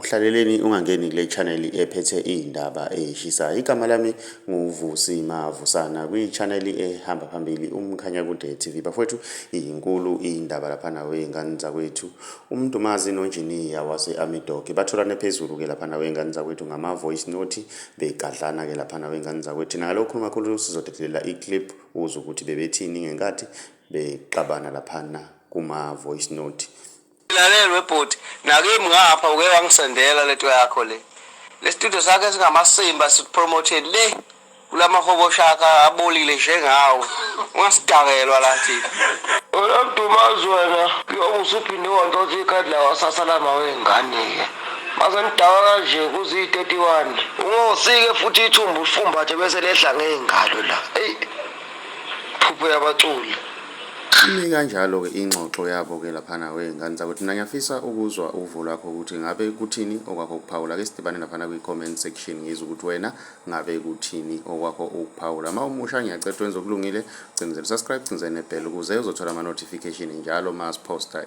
Uhlaleleni ungangeni kule channel ephethe iy'ndaba ey'shisayo. Igama lami nguVusi Mavusana kwi-channel ehamba phambili uMkhanyakude TV. Bafowethu, inkulu indaba laphana wey'ngane zakwethu. UMdumazi nonjiniya wase-Amidog batholane phezulu-ke laphana wey'ngane zakwethu ngama-voice note begadlana-ke laphana wey'ngane zakwethu. Thina ngalokhu khuluma kakhulu sizodedelela i-clip uzwe ukuthi bebethini ngenkathi bexabana laphana kuma-voice note. Lalela webhuti, nakimi ngapha uke wangisendela lento yakho le. Le studio sakhe singamasimba sikupromote le kulamahoboshaka abolile njengawe. Ungasidakelwa la thina. Wena Mdumazi wena kuyobe usuphinde wantshontsha ikhadi lawasasa lama wengane-ke. Mase nidakwa kanje kuziyi-31. Ungosike futhi ithumbu ulifumbathe bese lehla ngey'ngalo la. Eyi, phupho yabaculi. Imi kanjalo-ke ingxoxo yabo-ke laphana wey'ngane zakwethu. Mina ngiyafisa ukuzwa uvo lwakho ukuthi ngabe kuthini okwakho ukuphawula. Ake sidibane laphana kwi-comment section ngizwe ukuthi wena ngabe kuthini okwakho ukuphawula. Uma umusha ngiyacela wenze okulungile, cindezela subscribe, cindezela nebell ukuze uzothola ama-notification njalo uma siphosta.